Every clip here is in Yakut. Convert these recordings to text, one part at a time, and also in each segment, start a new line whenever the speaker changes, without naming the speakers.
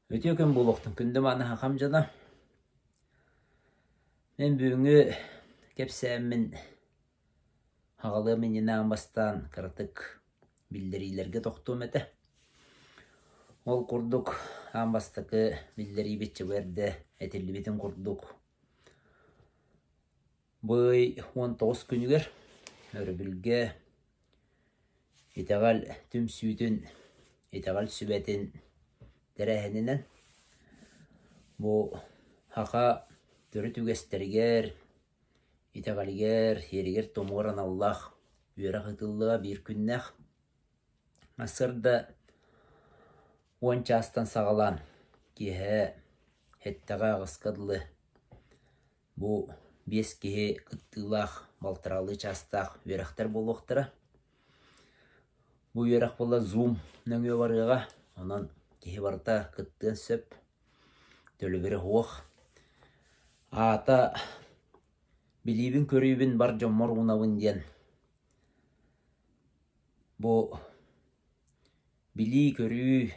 Үтүө күн буолуохтун, күндү мааны хахам дьоно. Мин бүгүҥҥү кэпсээммин аҕалыам иннинэ аан бастаан кыратык биллэриилэргэ тохтуом этэ. Ол курдук аан бастакы биллэриибит чыбы эрдэ этиллибитин курдук Бу ый 19 күнүгэр өрөбүлгэ Итэҕэл түмсүүтүн, Итэҕэл сүбэтин тэрээһининэн бу саха төрүт үгэстэригэр, итэҕэлигэр, сиэригэр-туомугар аналлаах үөрэх ыытыллыа биир күннээх. Сарсыарда 10 чаастан саҕалаан киэһэ сэттэҕэ аҕыска дылы Бу биэс киһи кыттыылаах балтараалыы чаастаах үөрэхтэр буолуохтара. Бу үөрэх буолла Zoom нөҥүө барыаҕа, онон киһи барыта кыттыан сөп, төлөбүрэ суох. Аата билиибин-көрүүбүн бар дьоммор уунабын диэн бу билии-көрүү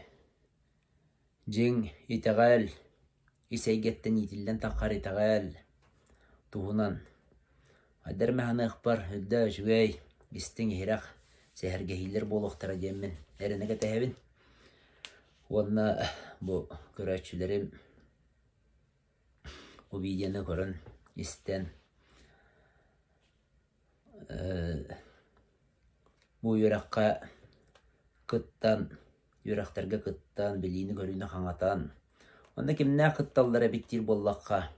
Дьиҥ итэҕэл, ис эйгэттэн иитиллэн таххар итэҕэл туһунан эдэр маһыныахпар үрдэ үчүгэй, истиҥ-иһирэх сэһэргэһиилэр буолуохтара диэммин эрэнэ кэтэһэбин. Уонна бу көрөөччүлэрим бу видеоны көрөн, истэн Бу үөрэххэ кыттан, үөрэхтэргэ кыттан, билиини-көрүүнү хаҥатан, онно кимнээх кытталлар эбит диир буоллахха,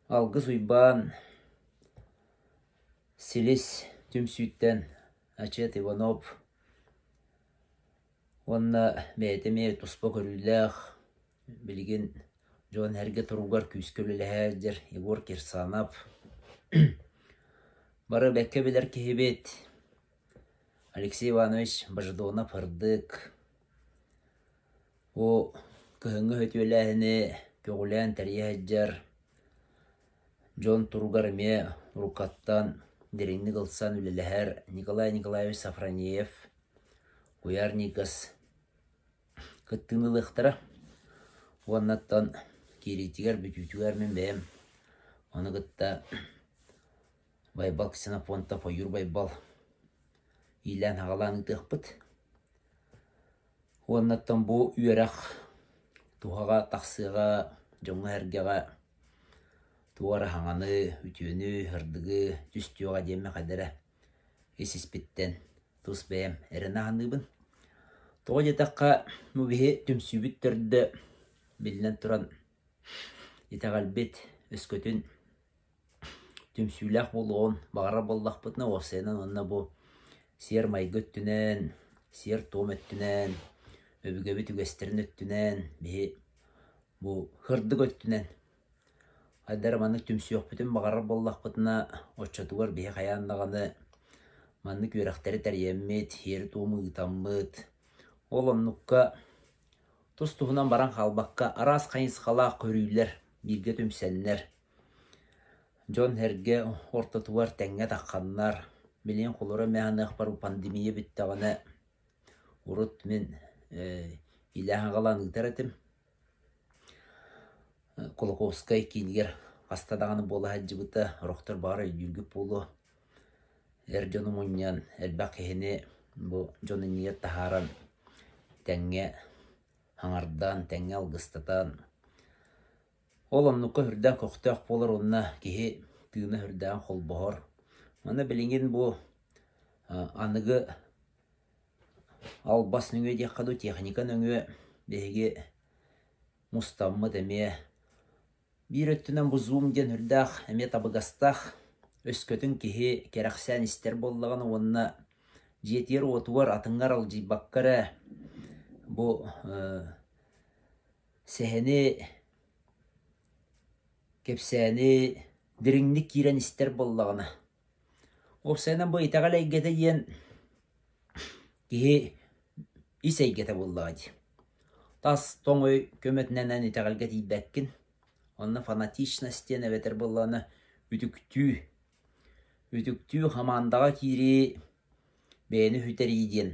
Алгыс Уйбаан, Силис түмсүүттэн Ачыат Иванов уонна бэйэтэ эмиэ туспа көрүүлээх, билигин дьон-сэргэ туругар күүскэ үлэлэһэ сылдьар Егор Кирсанов. Бары бэккэ билэр киһибит Алексей Иванович Божедонов-Ырдык. Бу кыһыҥҥы сөтүөлээһини көҕүлээн тэрийэ сылдьар дьон туругар эмиэ уруккаттан дириҥник ылсан үлэлэһэр Николай Николаевич Сафронеев, Куйаар Никас кыттыыны ылыахтара уонна оттон киириитигэр бүтүүтүгэр мин бэйэм ону кытта Байбал Ксенофонтов Ойуур Байбал иилээн-аҕалаан ыытыахпыт. Уонна оттон бу үөрэх туһаҕа тахсыаҕа, дьоҥҥо-сэргэҕэ туох эрэ саҥаны, үтүөнү, сырдыгы түстүөҕэ диэммэ хайда эрэ ис-испиттэн тус бэйэм эрэнэ саныыбын. Тоҕо диэтэххэ, бу биһи түмсүүбүт төрдө биллэн туран итэҕэлбит өскөтүн түмсүүлээх буолуоҕун баҕарар буоллахпытына уопсайынан уонна бу сиэр-майгы өттүнэн, сиэр-туом өттүнэн, өбүгэбит үгэстэрин өттүнэн биһи бу сырдык өттүнэн Хайдах эрэ маннык түмсүөхпүтүн баҕарар буоллахпытына, оччотугар биһи хайаан даҕаны маннык үөрэхтэри тэрийэммит, сиэри-туому ыытаммыт, ол оннукка тус-туһунан баран хаалбакка араас хайысхалаах көрүүлэр бииргэ түмсэннэр, дьон-сэргэ ортотугар тэҥҥэ тахханнар, билигин холоро эмэ аныахпар пандемия бүттэҕинэ урут мин илээн аҕалан ыытар этим. Кулаковскай киинигэр хаста даҕаны буола сылдьыбыта, орохтор баҕар өйдүүргүт буолуо. Эр дьону мунньан, элбэх киһини бу дьон иннигэр таһааран, тэҥҥэ хаҥардан, тэҥҥэ алгыстатан, ол оннукка сүрдээх көхтөөх буолар уонна киһи тыына сүрдээҕин холбоһор. Аны билигин бу аныгы Албас нөҥүө диэххэ дуу, техника нөҥүө биһиги мустаммыт эмиэ биир өттүнэн бу Zoom диэн үрдээх эмиэ табыгастаах өскөтүн киһи кэрэхсээн истэр буоллаҕына уонна дьиэтигэр-уотугар атыҥҥа аралдьыйбакка эрэ бу сэһэни, кэпсээни дириҥник киирэн истэр буоллаҕына Уопсайынан бу итэҕэл эйгэтэ диэн киһи ис эйгэтэ буоллаҕа дии. Тас тоҥ өй көмөтүнэн эн итэҕэлгэ тиийбэккин. Онно фанатичность диэн эбэтэр буоллаҕына үтүктүү. Үтүктүү хамаандаҕа киирии, бэйэни сүтэрии диэн.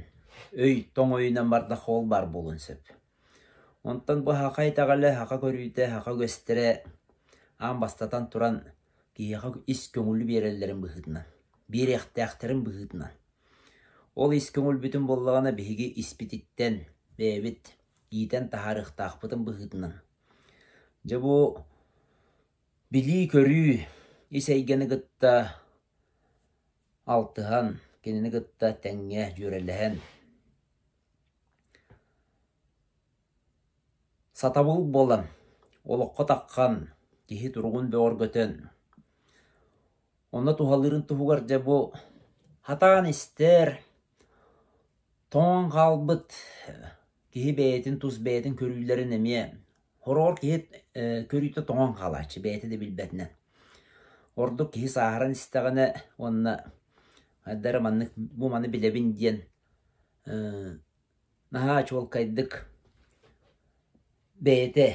Өй тоҥ өйүнэн бардахха ол баар буолуон сөп. Онтон бу саха итэҕэлэ, саха көрүүтэ, саха үгэстэрэ аан бастатан туран киһиэхэ ис көҥүлү биэрэллэрин быһыытынан, биэриэхтээхтэрин быһыытынан. Ол ис көҥүлбүтүн буоллаҕына биһиги испититтэн бэйэбит иитэн таһаарыахтаахпытын быһыытынан. Дьэ бу билии-көрүү ис эйгэни кытта алтыһан, кинини кытта тэҥҥэ дьүөрэлэһэн Сатабыл буолан, олоххо таххан, киһи туругун бөҕөргөтөн, онно туһалыырын туһугар дьэ бу хатаан истэр, тоҥон хаалбыт киһи бэйэтин тус бэйэтин көрүүлэрин эмиэ хороҕор киһи көрүүтэ тоҥон хаалааччы бэйэтэ да билбэтинэн. Ордук киһи сааһыран истэҕинэ уонна хайдах эрэ маннык бу маны билэбин диэн наһаа чуолкайдык бэйэтэ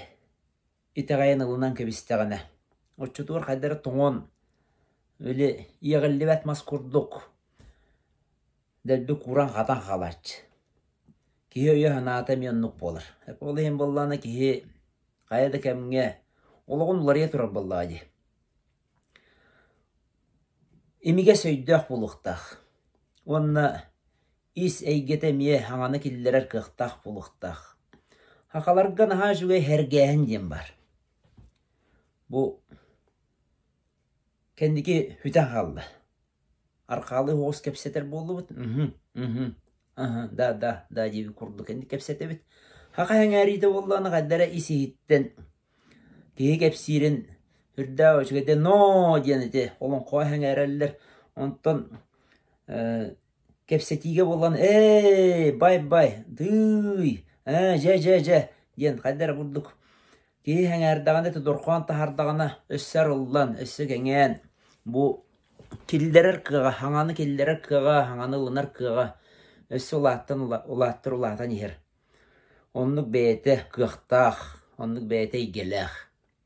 итэҕэйэн ылынан кэбистэҕинэ, оччотугар хайдах эрэ тоҥон, били иэҕиллибэт мас курдук дэлби кууран-хатан хаалааччы. Киһи өйө-санаата эмиэ оннук буолар. Ол иһин буоллаҕына киһи хайа да кэмҥэ олоҕун уларыйа турар буоллаҕа дии. Имигэс өйдөөх буолуохтаах уонна ис эйгэтэ эмиэ саҥаны киллэрэр кыахтаах буолуохтаах. Сахаларга наһаа үчүгэй һэргээһин диэн баар. Бу кэнники сүтэн хаалла. Архаалыы оҕус кэпсэтэр буоллубут. Мхм, мхм, аһа, да, да, да диэбит курдук кэнник кэпсэтэбит. Саха сэҥээриитэ буоллаҕына хайда эрэ ис-иһиттэн киһи кэпсиирин үрдээх үчүгэйдик ноо диэн ити олоҥхоҕо сэҥээрэллэр. Онтон кэпсэтиигэ буолан ээ бай-бай, тыый, ээ дьэ-дьэ-дьэ диэн хайда эрэ курдук киһи сэҥээрдэҕинэ ити дорҕоон таһаардаҕына өссө арыллан, өссө кэҥээн бу киллэрэр кыаҕа, хаҥаны киллэрэр кыаҕа, хаҥаны ылынар кыаҕа өссө улааттан улааттар улаатан иһэр. Оннук бэйэтэ кыахтаах, оннук бэйэтэ эйгэлээх.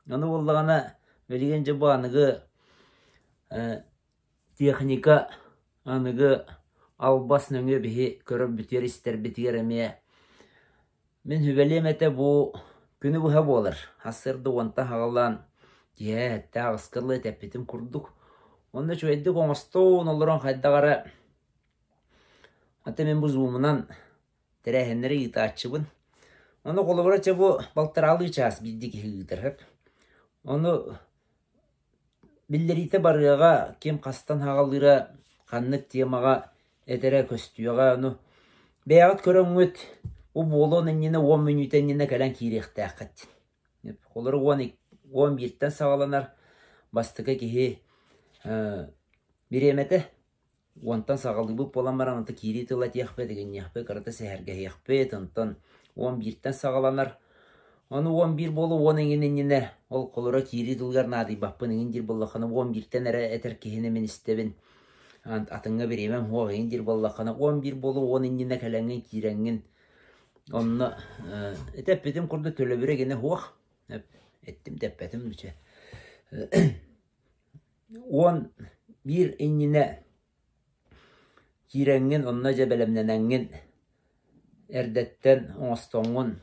Ону буоллаҕына билигин дьэ бу аныгы техника аныгы албас нөҥүө биһи көрөрбүтүгэр, истэрбитигэр эмиэ мин сүбэлиэм этэ бу күнү быһа буолар. Сарсыарда уонтан саҕалаан киэһэ сэттэ аҕыска дылы этэппитим курдук. Онно үчүгэйдик оҥостон олорон хайдах эрэ аты мин бу зумунан тэрээһиннэри ыытааччыбын. Ону холобура чэ бу балтараалыы чаас биирдии киһи ыытар сөп. Ону биллэриитэ барыаҕа, ким хастан хаҕалыыра, ханнык темаҕа этэрэ көстүөҕэ, ону бэйэҕит көрөҥҥүт бу буолуон иннинэ 10 мүнүүтэ иннинэ кэлэн киириэхтээххит. Холобура 11-тэн саҕаланар бастакы киһи бириэмэтэ Уонтан саҕалыыбыт буолан баран, онто киирии тыл этиэхпит, игинниэхпит, кырата сэһэргэһиэхпит, онтон 11-тэн саҕаланар. Ону 11 буолуо 10 эҥин иннинэ, ол холоро киирии тылыгар наадыйбаппын эҥин диир буоллаххына, 11-тэн эрэ этэр киһини мин истэбин, атыҥҥа бириэмэм суох эҥин диир буоллаххына, 11 буолуо 10 иннинэ кэлэҥҥин киирэҥҥин, онно ити эппитим курдук төлөбүрэ гинэ суох, эттим да эппэтим чэ. 11 иннинэ киирэҥҥин онно дьэ бэлэмнэнэҥҥин эрдэттэн оҥостоҥҥун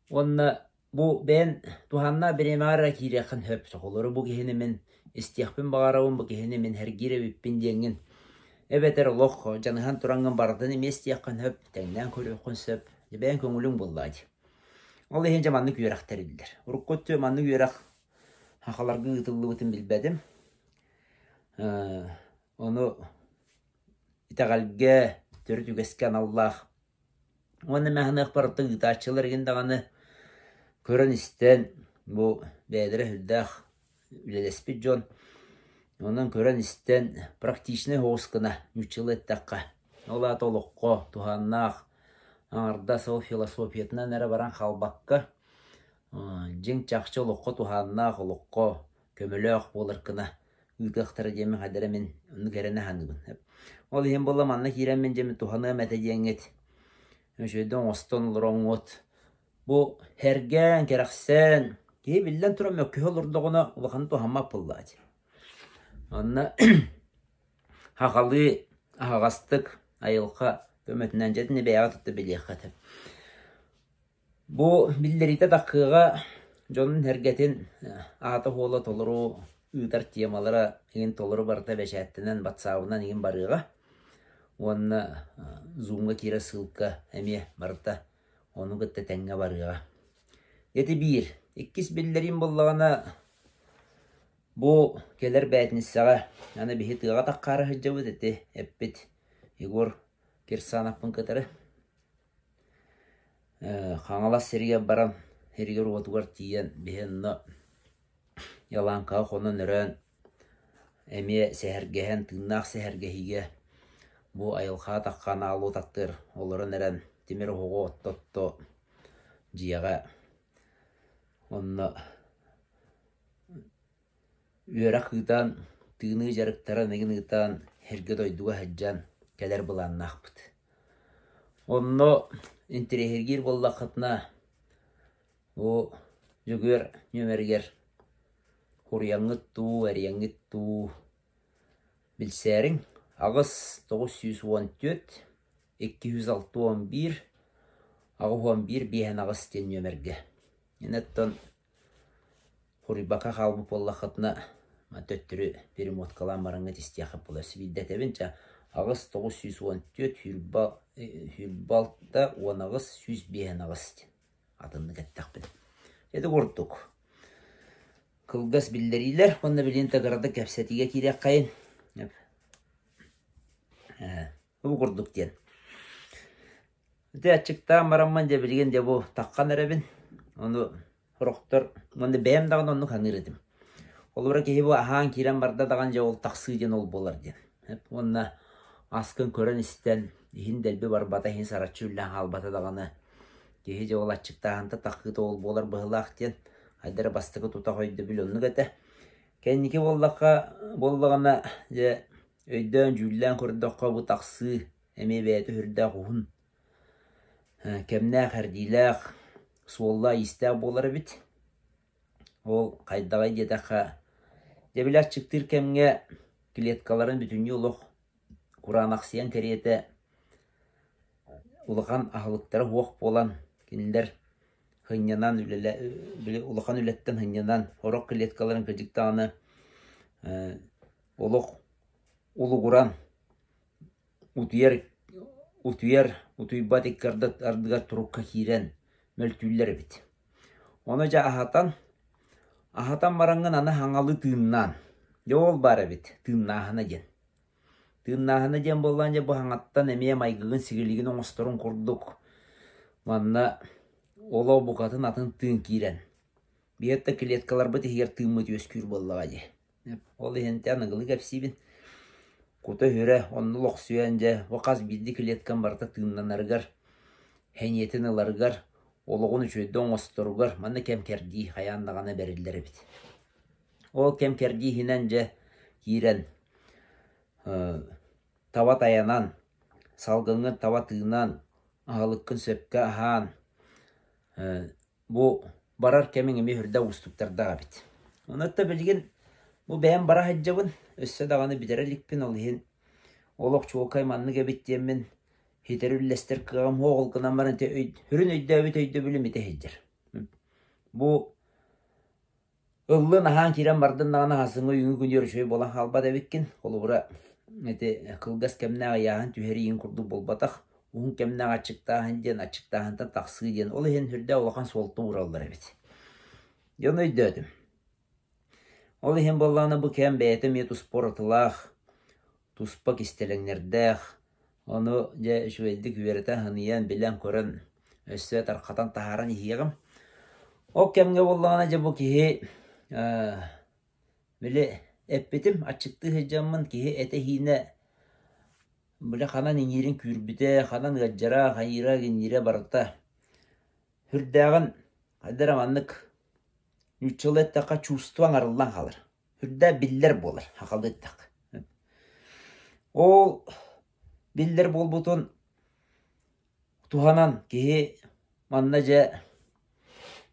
уонна бу бэйэн туһааннаах бириэмэҕэ эрэ киириэххин сөп. Холобура бу киһини мин истиэхпин баҕарабын, бу киһини мин сэргиир эбиппин диэҥҥин эбэтэр олох дьаныһан тураҥҥын барытын эмиэ истиэххин сөп, тэҥнээн көрүөххүн сөп. Дьэ бэйэҥ көҥүлүҥ буоллаҕа дии. Ол иһин дьэ маннык үөрэх тэриллэр. Урукку өттүгэр маннык үөрэх Сахаларга ыытыллыбытын билбэтим. Ону итэҕэлгэ, төрүт үгэскэ аналлаах уонна мин саныахпар оттон ыытааччылар игин даҕаны көрөн-истэн бу бэйэлэрэ сүрдээх үлэлэспит дьон онон көрөн-истэн практичнай соҕус гына нууччалыы эттэххэ ол аата олоххо туһааннаах аҥардас ол философиятынан эрэ баран хаалбакка Дьиҥ чахчы олоххо туһааннаах, олоххо көмөлөөх буолар гына ыытыахтара диэммин хайдах эрэ мин оннук эрэнэ саныыбын. Ол иһин буолла манна киирэммин дьэ мин туһаныам этэ диэҥҥит үчүгэйдик оҥостон олороҥҥут бу сэргээн, кэрэхсээн киһи биллэн туран мөккүһэ олордоҕуна улаханы туһаммат буоллаҕа дии. Онно сахалыы аһаҕастык айылҕа көмөтүнэн дьэ итини бэйэҕэ тутта билиэххэ этэ. Бу биллэриитэ таххыаҕа дьонун-сэргэтин аата-суола толору ыытар темалара игин толору барыта бэчээттэнэн батсаабынан игин барыаҕа уонна зумҥа киирэр ссылка эмиэ барыта ону кытта тэҥҥэ барыаҕа. Ити биир. Иккис биллэриим буоллаҕына бу кэлэр бээтиниссэҕэ аны биһи тыаҕа таххаара сылдьабыт ити эппит Егор Кирсановпын кытары Хаҥалас сиригэр баран, сиригэр-уотугар тиийэн биһи онно Еланкаҕа хонон-өрөөн эмиэ сэһэргэһэн, тыыннаах сэһэргэһиигэ бу айылҕаҕа таххан аал уот аттыгар олорон эрэн тимир оһоҕу отто-отто дьиэҕэ онно Үөрэх ыытан, тыыныы дьарыктарын игин ыытан, сиргэ-дойдуга сылдьан кэлэр былааннаахпыт. Онно интэриэһиргиир буоллаххытына, бу Дьөгүөр нүөмэригэр хуруйаҥҥыт дуу, эрийэҥҥит дуу билсээриҥ. 8 914 261 81 58 диэн нүөмэргэ. Иннэттэн Хуруйбакка хаалбыт буоллаххытына, төттөрү перемоткалаан бараҥҥыт истиэххит буолар. Сибиирдэтэбин чэ 8 914 26 18 158 диэн атыннык эттэхпинэ. Ити курдук кылгас биллэриилэр уонна билигин кыратык кэпсэтиигэ киириэххэйин. Бу курдук диэн. Ити аччыктаан бараммын дьэ билигин дьэ бу таххан эрэбин. Ону сорохтор уонна бэйэм даҕаны оннук саныыр этим. Холобура киһи бу аһаан киирэн барда даҕаны дьэ ол тахсыы диэн ол буолар диэн. Уонна аскын көрөн-истэн, иһин дэлби барбата, иһин сараччы үллээн хаалбата даҕаны киһи дьэ ол аччыктааһынта таххыыта ол буолар быһыылаах диэн хайдара бастакы тутах өйдөбүл оннук этэ. Кэнники буоллахха буоллаҕына дьэ өйдөөн-дьүүллээн көрдөххө бу тахсыы эмиэ бэйэтэ сүрдээх уһун кэмнээх, эрдиилээх, суоллаах-иистээх буолар эбит. Ол хайдаҕый диэтэххэ, дьэ били аччыктыыр кэмҥэ клеткаларын бүтүннүү олох кураанахсыйан кэриэтэ улахан аһылыктара суох буолан кинилэр сынньанан үлэлэ били улахан үлэттэн сынньанан сорох клеткаларын кырдьык даҕаны олох улугуран утуйар утуйар утуйбат икки ардыгар турукка киирэн мөлтүүллэр эбит. Ону дьэ аһатан, аһатан бараҥҥын аны хаҥалыы тыыннаан, дьэ ол баар эбит тыыннааһына диэн. Тыыннааһына диэн буоллаҕына дьэ бу хаҥаттан эмиэ майгыгын-сигилигин оҥосторун курдук манна олох букатын атын тыын киирэн, биир да клеткаларбыт иһигэр тыыммыт үөскүүр буоллаҕа дии. Ол иһин аныгылыы кэпсиибин. Кута-сүрэ онно олохсуйан дьэ бу хас биирдии клеткам барыта тыыннанарыгар, сэниэтин ыларыгар, олоҕун үчүгэйдик оҥосторугар манна кэм-кэрдии хайаан даҕаны бэриллэр эбит. Ол кэм-кэрдии иһинэн дьэ киирэн таба тайанан, салгыҥҥын таба тыынан, аһылыккын сөпкө аһаан Бу барар кэмиҥ эмиэ үрдэ уустуктардаах эбит. Онон билигин бу бэйэм бара сылдьабын, өссө даҕаны бүтэрэ иликпин, ол иһин олох чуолкай маннык эбит диэммин ситэри үллэстэр кыаҕым суох, ол гынан баран ити сүрүн өйдөөбүт өйдөбүлүм ити сылдьар. Бу Ыллын аһаан киирэн бардын даҕаны сарсыҥҥы үүҥҥү күнүгэр үчүгэй буолан хаалбат эбиккин. Холобура, ити кылгас кэмнээх ыйааһын түһэриигин курдук буолбатах, уһун кэмнээх аччыктааһын диэн аччыктааһынтан тахсыы диэн ол иһин сүрдээх улахан суолта уураллар эбит. Дьэ ону өйдөөтүм. Ол иһин буоллаҕына бу кэм бэйэтэ эмиэ туспа уратылаах, туспа кистэлэҥнэрдээх, Ону дьэ үчүгэйдик үөрэтэн, билэн-көрөн, өссө тархатан таһааран иһиэҕим. Ол кэмҥэ буоллаҕына дьэ бу киһи били эппитим, аччыктыы сылдьаммын киһи этэ-иһиинэ били ханан иҥиирин күүрбүтэ, ханан ыалдьара, хайыыра, иҥиирэ барыта сүрдээҕин хайдах эрэ маннык нууччалыы эттэххэ чувство аҥарыллан хаалар. Үрдэ биллэр буолар, сахалыы эттэххэ. Ол биллэр буолбутун туһанан киһи манна дьэ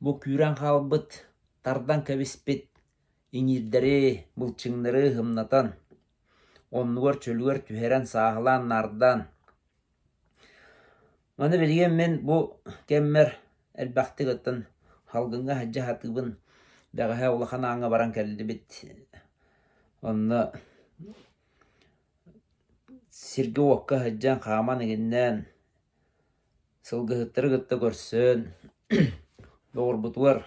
бу күүрэн хаалбыт, тардан кэбиспит иҥиирдэри, былчыҥнары һымнатан, оннугар чөлүгэр түһэрэн, сааһылаан, наардаан. Маны билигин мин бу кэммэр элбэхтик оттон салгыҥҥа сылдьа сатыыбын. Бэҕэһээ улахан ааҥҥа баран кэллибит. Онно сиргэ-уокка сылдьан хааман иҥиннээн, сылгыһыттары кытта көрсөн, доҕорбутугар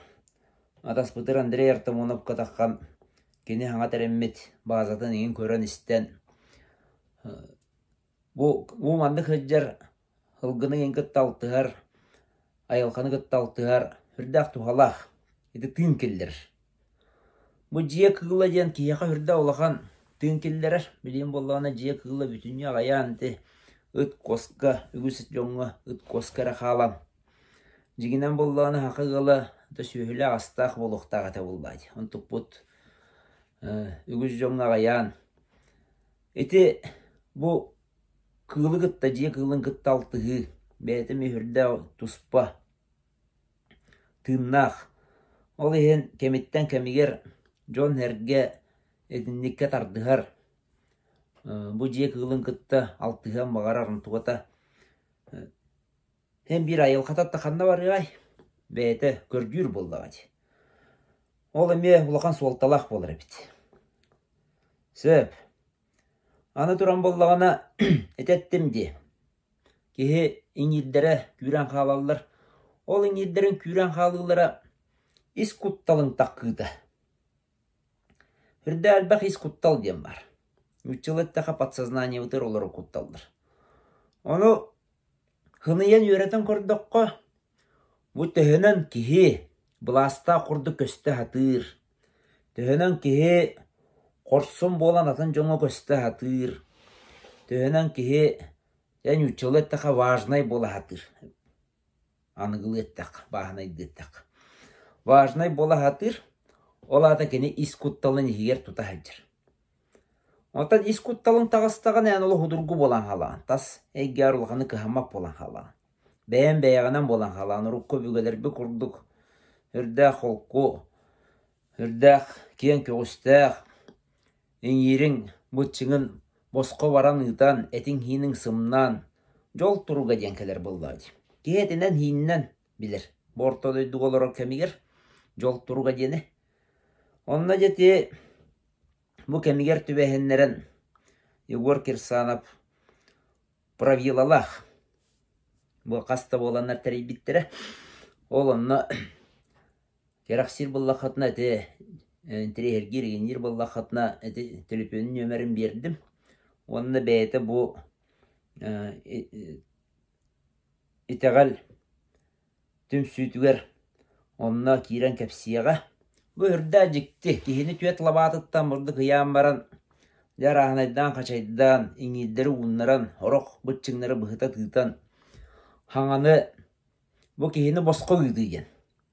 атаспытыгар Андрей Артамоновка таххан кини саҥа тэриммит баазатын иҥин көрөн-истэн Бу бу маннык сылдьар сылгыны иһин кытта алтыһар, айылҕаны кытта алтыһар сүрдээх туһалаах, ити тыын киллэрэр. Бу дьиэ кыыла диэн киһиэхэ сүрдээх улахан тыын киллэрэр. Билигин буоллаҕына дьиэ кыыла бүтүннүү аҕыйаан ити ыт куоска үгүс дьоҥҥо ыт куоска эрэ хаалан дьиҥинэн буоллаҕына саха ыала да сүөһүлээх-астаах буолуохтаах этэ буоллаҕа дии. Онтукпут үгүс дьоҥҥо аҕыйаан Ити бу кыылы кытта, дьиэ кыылын кытта алтыһыы бэйэтэ мүһүрдээх туспа тыыннаах. Ол иһин кэмиттэн кэмигэр дьон-сэргэ итинниккэ тардыһар, бу дьиэ кыылын кытта алтыһыан баҕарар онтугата эн биир айылҕата да ханна барыай, бэйэтэ көрдүүр буоллаҕа дии. Ол эмиэ улахан суолталаах буолар эбит. Сөп. Аны туран буоллаҕына ити эттим дии, киһи иҥиирдэрэ күүрэн хаалаллар. Ол иҥиирдэрин күүрэн хаалыылара ис кутталын таккыыта. Үрдэ элбэх ис куттал диэн баар. Нууччалыы эттэххэ подсознаниебытыгар олорор кутталлар. Ону Сыныйан үөрэтэн көрдөххө, бу төһөнөн киһи былаастаах курдук көстө сатыыр, төһөнөн киһи хорсун буолан атын дьоҥҥо көстө сатыыр, төһөнөн киһи дьэ нууччалыы эттэххэ важнай буола сатыыр, аныгылыы эттэххэ, бааһынайдыы эттэххэ. Важнай буола сатыыр, ол аата кини ис кутталын иһигэр тута сылдьар. Оттон ис кутталыҥ таҕыстаҕына эн олох судургу буолан хаалаҕын, тас эйгэҕэр улаханнык кыһаммат буолан хаалаҕын. Бэйэҥ бэйэҕинэн буолан хаалаҕын, урукку өбүгэлэрбит курдук үрдээх холку, үрдээх киэҥ көҕүстээх, иҥиириҥ быччыҥын босхо баран ыытан, этиҥ-сииниҥ сымнаан, дьол туруга диэн кэлэр буоллаҕа дии. Киһи этинэн-сиининэн билэр. Бу орто дойдуга олорор кэмигэр дьол туруга диэни. Онно дьэ ити Бу кэмигэр түбэһиннэрэн Егор Кирсанов правилалаах бу хас да буоланнар тэрийбиттэрэ. Ол онно кэрэхсиир буоллаххытына ити интэриэһиргиир игинниир буоллаххытына ити төлөпүөнүн нүөмэрин биэрдим. Уонна бэйэтэ бу итэҕэл түмсүүтүгэр онно киирэн кэпсиэҕэ. Бу үрдээх дьикти, киһини түөрт лабаатыттан бурдук ыйаан баран, дьэ арааһынайдаан-хачайдаан, иҥиирдэри ууннаран, орох быччыҥнары быһыта тыытан, хаҥаны бу киһини босхо ыытыы диэн.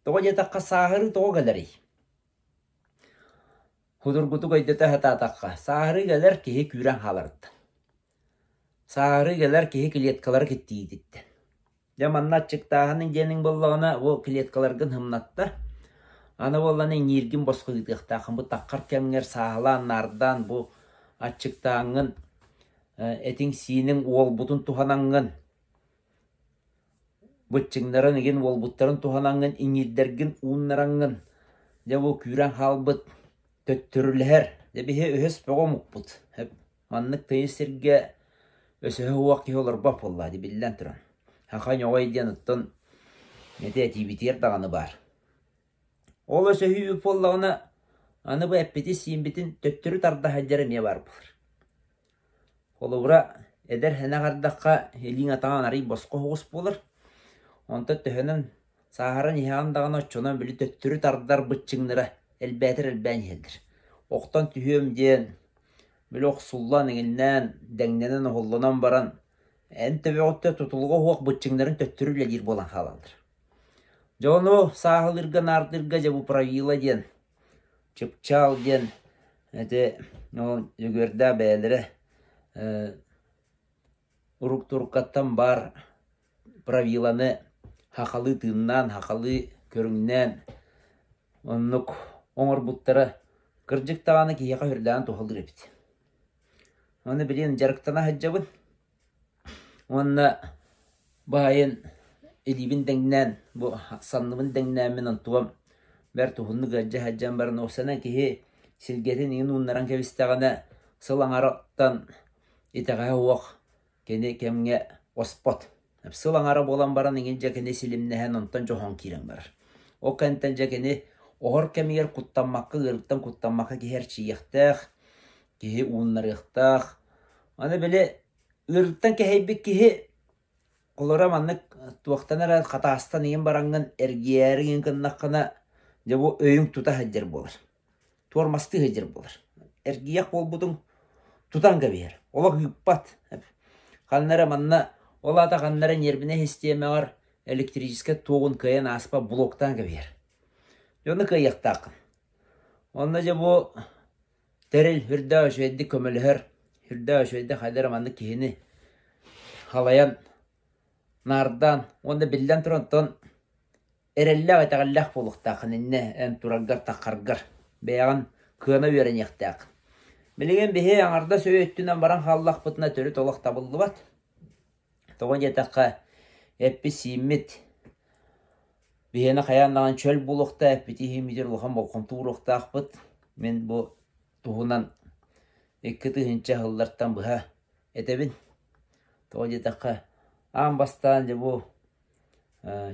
Тоҕо диэтэххэ сааһырыы тоҕо кэлэрий? Судургутук өйдөтө сатаатахха, сааһырыы кэлэр киһи күүрэн хааларыттан. Сааһырыы кэлэр киһи клеткалары киттиититтэн. Дьэ манна аччыктааһын диэниҥ буоллаҕына, бу клеткаларгын һымнатта. Аны буоллаҕына иҥииргин босхо ыытыахтааххын. Бу таххар кэмҥэр сааһылаан, наардаан бу аччыктааҥҥын, этиҥ-сииниҥ уолбутун туһанаҥҥын, быччыҥнарын игин уолбуттарын туһанаҥҥын, иҥиирдэргин ууннараҥҥын, дьэ бу күүрэн хаалбыт төттөрүлэһэр. Дьэ биһи өһөс бөҕө омукпут. Маннык тыйыс сиргэ өсөһө уох киһи олорбот буоллаа дии биллэн туран. Саха ньоҕой диэн оттон ити этиибитигэр даҕаны баар. Ол өсөһүү үп буоллаҕына, аны бу эппити-сииммитин төттөрү тарда сылдьар эмиэ баар буолар. Холобура, эдэр сэнэх ардахха илииҥ атаҕын арый босхо оҕус буолар. Онтон төһөнөн Сааһыран иһэҕин даҕаны оччонон били төттөрү тардар быччыҥнара элбээтэр элбээн иһэллэр. Охтон түһүөм диэн, били охсуллан, иҥиннээн, дэҥнэнэн, оһоллонон баран, эн төбөҕүттэн тутулуга суох быччыҥнарын төттөрү үлэлиир буолан хаалаллар. Дьэ ону сааһылыырга, наардыырга дьэ бу правило диэн, чыпчаал диэн ити ол Дьөгүөрдээх бэйэлэрэ урук-туруккаттан баар правиланы сахалыы тыыннаан, сахалыы көрүҥнээн оннук оҥорбуттара кырдьык даҕаны киһиэхэ сүрдээҕин туһалыыр эбит. Аны билигин дьарыктана сылдьабын уонна Баайын илиибин дэҥнээн, бу санныбын дэҥнээммин онтугам бэрт уһуннук ыалдьа сылдьан баран уопсайынан киһи силгэтин иҥин ууннаран кэбистэҕинэ сыл аҥарыттан итэҕэһэ суох кини кэмҥэ оспот. Сыл аҥара буолан баран иҥин дьэ кини силимнэһэн онтон дьоһун киирэн барар. Ол кэнниттэн дьэ кини оһор кэмигэр куттаммакка, ыарыыттан куттаммакка киһи эрчийиэхтээх, киһи ууннарыахтаах. Аны били ыарыыттан кэһэйбит киһи холоро маннык туохтан эрэ хатаастан иҥин бараҥҥын эргийээри иҥин гыннаххына дьэ бу өйүҥ тута сылдьар буолар. Туормастыы сылдьар буолар. Эргийэх буолбутуҥ тутан кэбиһэр. Олох ыыппат. Ханна эрэ манна ол аата ханна эрэ ньиэрбинэй систиэмэҕэр электрическэй туоҕун кыайан ааспат блоктаан кэбиһэр. Дьэ ону кыайыахтааххын. Онно дьэ бу Тэрил үрдээх үчүгэйдик көмөлөһөр, үрдээх үчүгэйдик хайда эрэ маннык киһини халайан, наардаан уонна биллэн туран оттон эрэллээх, итэҕэллээх буолуохтааххын иннэ эн тураргар-таххаргар бэйэҕин кыана үөрэниэхтээххин. Билигин биһи аҥардас өй өттүнэн баран хааллахпытына төрүт олох табыллыбат. Тоҕо диэтэххэ, эппит-сииммит биһиэнэ хайаан даҕаны чөл буолуохтаах, эппити-сииммитигэр улахан болҕомто ууруохтаахпыт. Мин бу туһунан 2000 сыллартан быһа этэбин. Тоҕо диэтэххэ, аан бастаан дьэ бу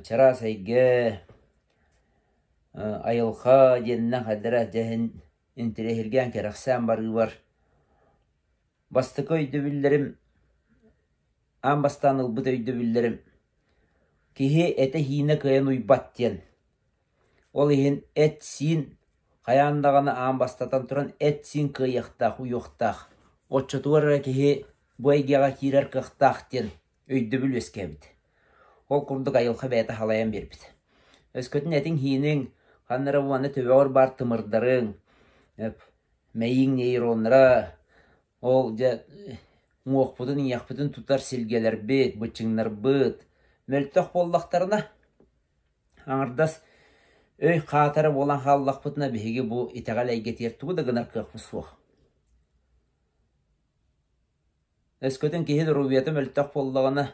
чараас эйгэ, айылҕа диэнинэн хайдара дьэ иһин интэриэһиргээн кэрэхсээн барыыбар Бастакы өйдөбүллэрим, аан бастаан ылбыт өйдөбүллэрим киһи этэ-сиинэ кыайан уйбат диэн. Ол иһин эт-сиин хайаан даҕаны аан бастатан туран эт-сиин кыайыахтаах, уйуохтаах. Оччотугар эрэ киһи бу эйгэҕэ киирэр кыахтаах диэн өйдөбүл үөскээбит. Ол курдук айылҕа бэйэтэ халайан биэрбит. Өскөтүн этиҥ-сииниҥ, ханна эрэ уонна төбөҕөр баар тымырдарыҥ, мэйииҥ нейроннара ол дьэ уҥуохпутун иҥиэхпитин тутар силгэлэрбит, быччыҥнарбыт мөлтөх буоллахтарына, аҥардас өй хаатара буолан хааллахпытына биһиги бу итэҕэл эйгэтигэр тугу да гынар кыахпыт суох. Өскөтүн киһи доруобуйата мөлтөх буоллаҕына,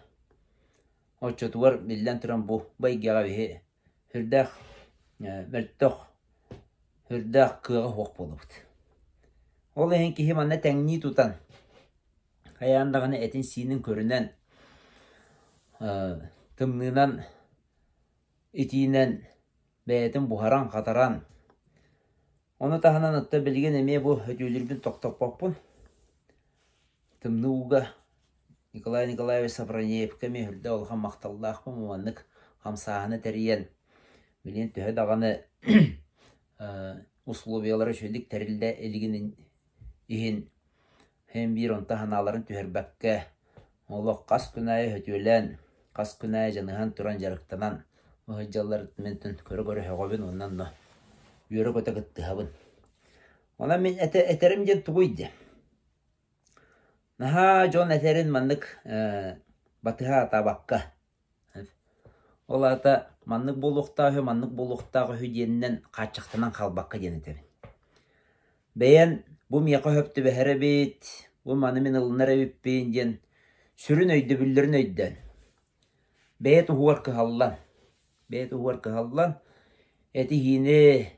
оччотугар биллэн туран бу эйгэҕэ биһи сүрдээх мөлтөх, сүрдээх кыаҕа суох буолабыт. Ол иһин киһи манна тэҥнии тутан, хайаан даҕаны этин-сиинин көрүнэн, тымныынан, итиинэн бэйэтин буһаран-хатаран, Ону таһынан оттон билигин эмиэ бу өтүүлүүрбүн тохтоппоппун. Тымныы ууга Николай Николаевич Софронеевка эмиэ үрдэ улахан махталлаахпын маннык хамсааһыны тэрийэн билигин төһө даҕаны условиялара үчүгэйдик тэриллэ илигин иһин Син биир онто санааларын түһэрбэккэ, олох хас күн аайы сөтүөлээн, хас күн аайы дьаныһан туран дьарыктанан сылдьалларыттан көрө-көрө сөҕөбүн уонна онно үөрэ-көтө кыттыһабын. Онон мин этэрим диэн тугуй диэн. Наһаа дьон этэрин маннык батыһа сатаабакка Ол аата маннык буолуохтаах үһү, маннык буолуохтаах үһү диэнинэн хааччахтанан хаалбакка диэн этэбин. Бэйэн бу миэхэ сөп түбэһэр эбит, бу маны мин ылынар эбиппин диэн сүрүн өйдөбүллэрин өйдөөн, бэйэ туһугар кыһаллан, бэйэ туһугар кыһаллан этиһиини,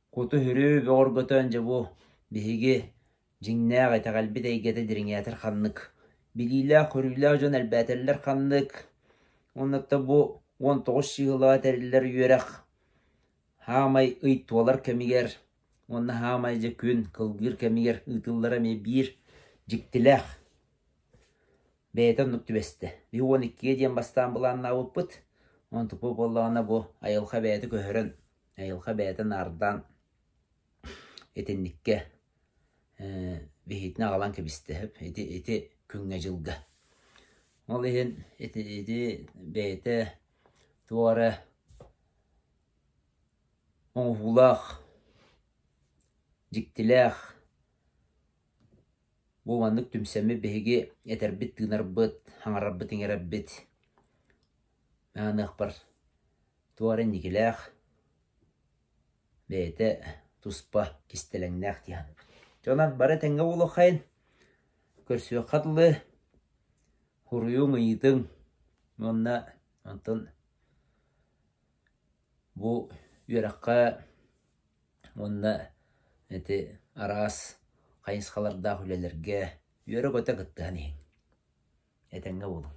куту-сүрү бөҕөргөтөн дьэ бу биһиги Дьиҥнээх итэҕэлбит эйгэтэ дириҥээтэр ханнык, билиилээх-көрүүлээх дьон элбээтэллэр ханнык, уонна бу 19 чыыһылаҕа тэриллэр үөрэх хаамай ый туолар кэмигэр уонна хаамай дьэ күн кылгыыр кэмигэр ыытыллара эмиэ биир дьиктилээх. Бэйэтэ оннук түбэстэ. Биһи 12-гэ диэн бастаан былааннаабыппыт, онтукпут буоллаҕына бу айылҕа бэйэтэ көһөрөн, айылҕа бэйэтэ наардаан итинниккэ биһиитин аҕалан кэбистэ ити ити күҥҥэ-дьылга. Ол иһин ити ити бэйэтэ туох эрэ оҥоһуулаах, дьиктилээх бу маннык түмсэммит биһиги этэрбит-тыынарбыт, саҥарарбыт-иҥэрэрбит аныахпар туох эрэ инникилээх бэйэтэ туспа кистэлэҥнээх дии саныыбын. Дьонон бары этэҥҥэ буолуоххайын, көрсүөххэ дылы, суруйуҥ, ыйытыҥ, Уонна онтон бу үөрэххэ уонна ити араас хайысхалардаах үлэлэргэ үөрэ-көтө кыттыһан иһиҥ. Этэҥҥэ буолуҥ.